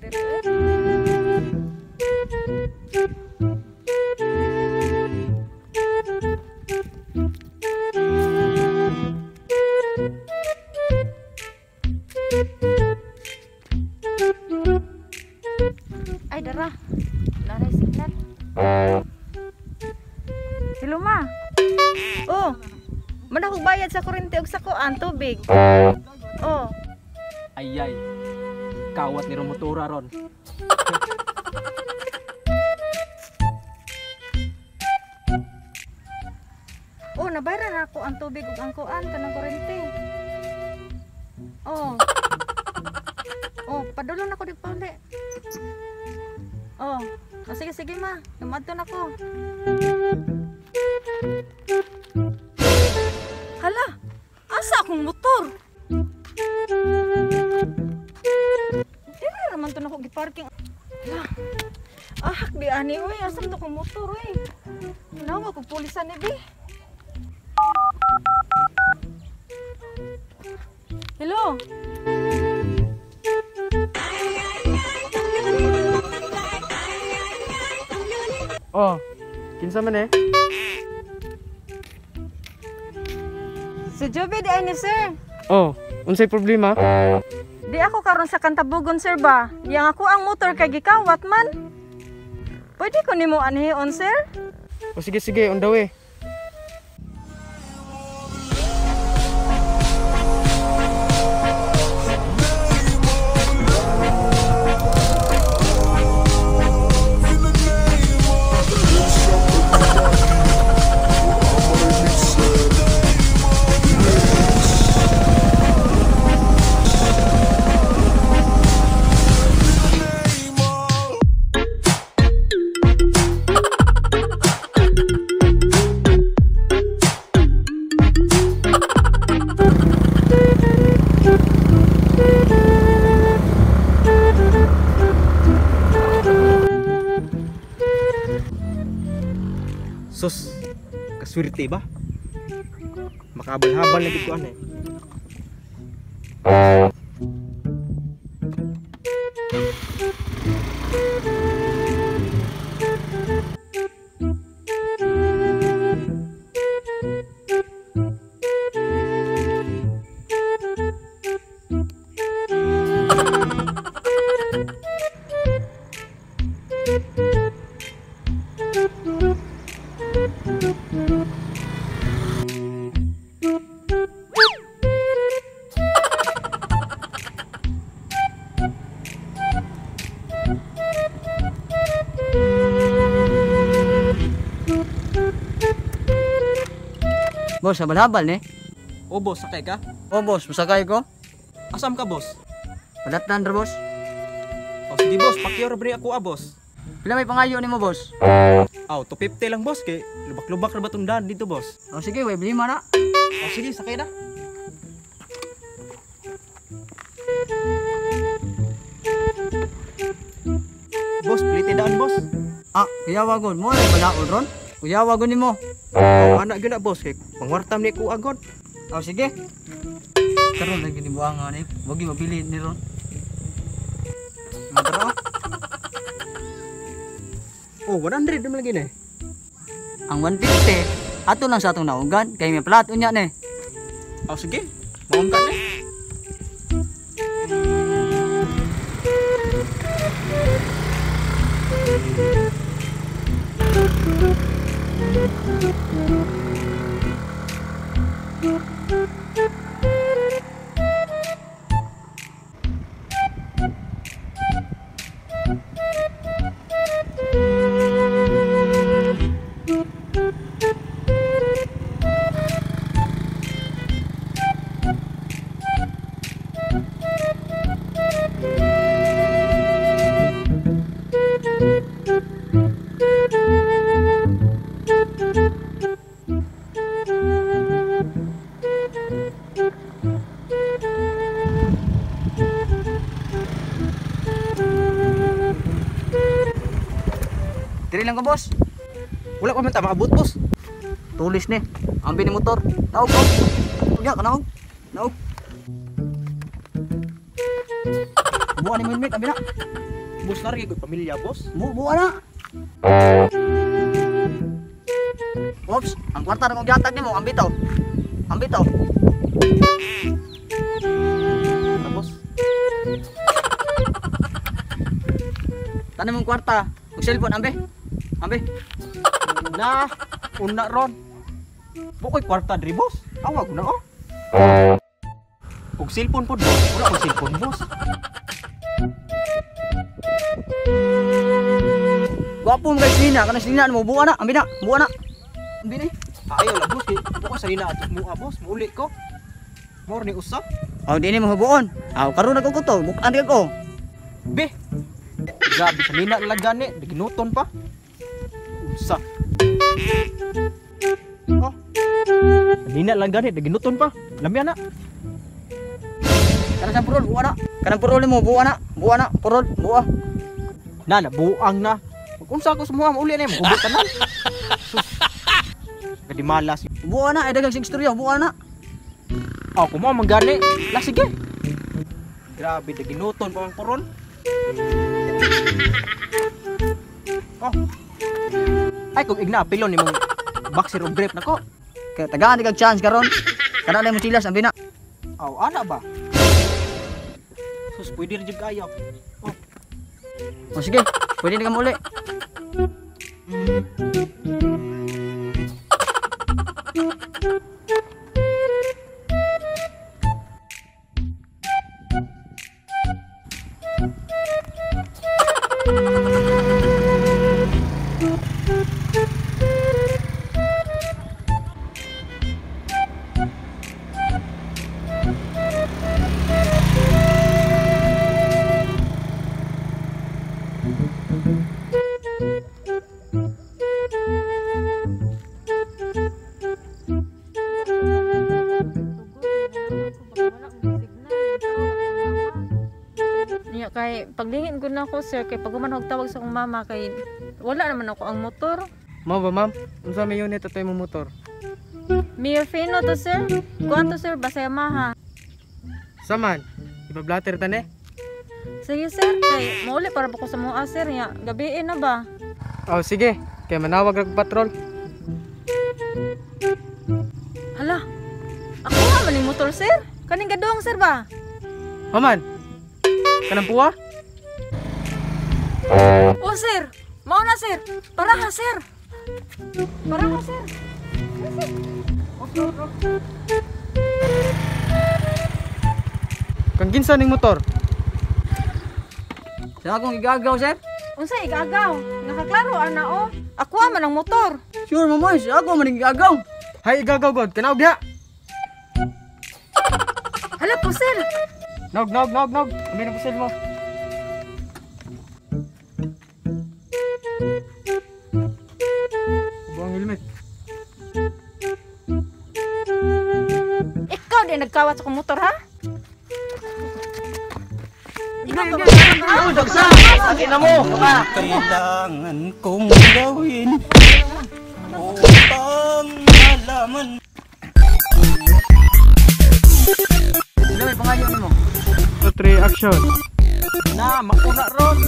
diri eh. Ay, dara. Naray signal. Hello, ma. Oh. Manakog bayad sa kuryente ug sa kuan tubig. Oh. Ayay. Kawat ni motora ron. Oh, nabayran na ako ang tubig ug ang kuan kanang kuryente. Oh. Oh, padulong na ko dito pauli. Oh, oh sige sige ma, lumadto na ko. Hala, asa akong motor? Dili raman to nako giparking. Hala. Ah, di ani oy, asa to akong motor oy. Nawa ko pulisan ni bi. Hello. Oh, kinsa man eh? Si Joby di ay ni sir. Oh, unsay problema? Di ako karon sa Kantabugon sir ba? Yang ako ang motor kay gikawat man. Pwede ko nimo anhion sir? O sige sige, on the way. Sus, kaswerte ba? Makahabal-habal na gid ko ano eh. Boss, habal-habal ni. O boss, sakay ka? Oh boss, masakay ko. Asam ka boss? Padatnan ra boss. O sige boss, pakyo ra ako ah boss. Pila may pangayo nimo boss? Aw, 250 lang boss kay lubak-lubak ra ba tong daan dito boss? Oh sige, way blima na. O sige, sakay na. Boss, plite daan boss. Ah, kuyawa gud mo ay balaod ron. Kuyawa gud nimo. Oh, anak gyud na boss kay pangwartam ni ko agod. Oh sige. Karon lagi ni buanga ni, wagi mabili ni ron. Madro. Oh, 100 naman lagi ni. Ang 150 ato lang sa atong naugan kay may plat unya ni. Oh sige, maunggan ni. Diri lang ko boss. Wala pa man ta maabot boss. Tulis ni. Ambi ni motor. Naog ko. Unya ka naog. Naog. Buha ni mo helmet, abi na. Boss, lari ko pamilya, boss. Buha na. Oops, ang kwarta na kong gihatag nimo, ang bitaw. Ang bitaw. Na, boss. Tanim mong kwarta, ug cellphone ambe. Ambe. Na, una ron. Bukoy kwarta diri, boss. Awag na oh. Og cellphone pod, boss. Wala ko cellphone, boss. Gwapo mo kay Selena, kanang Selena mo buha na, ambi na, buha na. Ambi ni. Ayaw la, boss. Buko sa nila ato mua, boss. Muuli ko. More ni usap. Aw di ni mo hubuon. Aw karon na ko to, bukan di ko. Be. Grabe sa nila lang gani, ginuton pa. Unsa? Oh. Nina lang gani, ginuton pa. Lami ana. Kanang sa purol, buha na. Kanang purol nimo, buha na, buha na, purol, buha. Na, nabuang na. Unsa ako sa muha, mauli na mo, hubot tanan. Sus. Gadimalas. Buha na, ay dagang sig istorya, buha na. Aw, kumo man gani. La sige. Grabe, ginuton pa ang purol. Oh. Ay kung igna pilon nimong boxer og grip nako. Kay tagaan di kag chance karon. Kana lang mo chilas, ambi na. Aw, ana ba? Sus, pwede rin jud kayo. Oh. O sige, pwede na ka muli. Niya kay paglingin ko na ako sir kay pag human tawag sa akong mama kay wala naman ako ang motor. Mao ba, ma'am? Unsa may unit ato imong motor? Mio Fino to sir. Kuan to sir basta Yamaha. Saman, ipa-blatter ta ni. Sige sir kay mauli para ba ko sa mua sir nya gabiin na ba? Oh, sige. Kay manawag ra patrol. Hala. Ako nga man ning motor sir. Kaning gadong sir ba? Oman. Kanang puwa? Oh sir, mao na sir. Para ha sir. Para ha sir. Kang kinsa ning motor? Sa akong igagaw, sir. Unsa igagaw? Nakaklaro ana oh. Ako man ang motor. Sure mo mo, sa ako man igagaw. Hay igagaw god, kanaog diha. Hala po sir. Nog nog nog nog. Ambi na pusil mo. Buang helmet. Ikaw din nagkawat sa akong motor ha? Kailangan kong gawin upang malaman. Sino may pangayo nimo? 2, 3, action. Na, makuna ron.